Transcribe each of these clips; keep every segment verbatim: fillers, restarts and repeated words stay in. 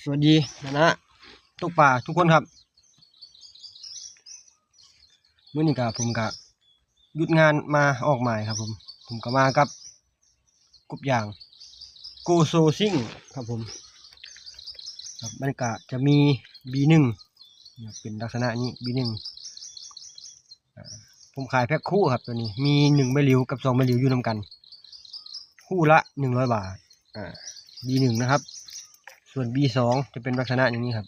สวัสดีนะนะ ตกปลาทุกคนครับ มื้อนี้ก็ผมก็หยุดงานมาออกหมายครับผม ผมก็มากับกบยาง โกโซซิ่งครับผม ครับ มันก็จะมี บี หนึ่ง เนี่ย เป็นลักษณะนี้ บี หนึ่ง อ่า ผมขายแพ็คคู่ครับ ตัวนี้ มีหนึ่งใบหลิวกับสองใบหลิวอยู่นำกัน คู่ละหนึ่งร้อยบาท อ่า บี หนึ่ง นะครับ ส่วน บี สอง จะเป็นลักษณะอย่างนี้ครับ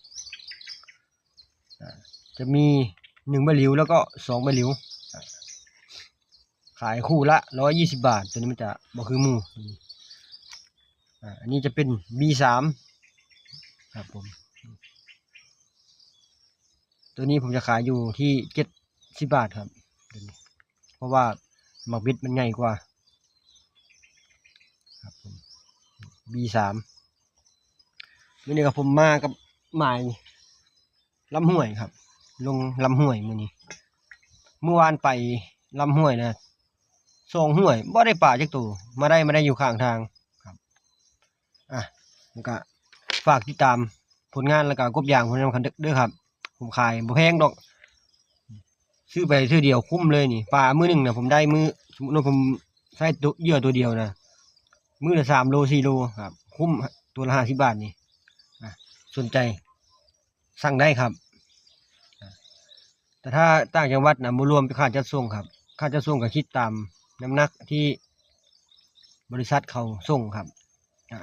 อ่า จะมีหนึ่งใบหลิวแล้วก็สองใบหลิว อ่า ขายคู่ละร้อยยี่สิบบาท ตัวนี้มันจะบ่คือหมู่ อ่า อันนี้จะเป็น บี สาม ครับผม ตัวนี้ผมจะขายอยู่ที่เจ็ดสิบบาทครับ ตัวนี้ เพราะว่าหมากบิดมันใหญ่กว่า ครับผม บี สาม มื้อนี้ก็ผมมากับหมายลำห้วยครับ ลงลำห้วยมื้อนี้ เมื่อวานไปลำห้วยนะ สองห้วย บ่ได้ปลาจักตัว มาได้ มาได้อยู่ข้างทางครับ อ่ะ แล้วก็ฝากติดตามผลงานแล้วก็กบยางผมนำกันเด้อครับ ผมขายบ่แพงดอก ซื้อไปเทื่อเดียวคุ้มเลยนี่ ปลามื้อหนึ่งนะ ผมได้มื้อ สมมุติว่าผมใช้ตัว เหยื่อตัวเดียวนะ มื้อละสามโล สี่โลครับ คุ้ม ตัวละห้าสิบบาทนี่ อ่ะ สนใจสั่งได้ครับ อ่ะ แต่ถ้าต่างจังหวัดนะ บ่รวมเป็นค่าจัดส่งครับ ค่าจัดส่งก็คิดตามน้ำหนักที่บริษัทเขาส่งครับ อ่า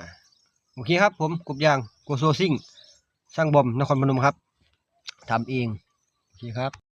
โอเคครับผม กบยาง โกโซซิ่ง ช่างบอม นครพนมครับ ทำเอง โอเคครับ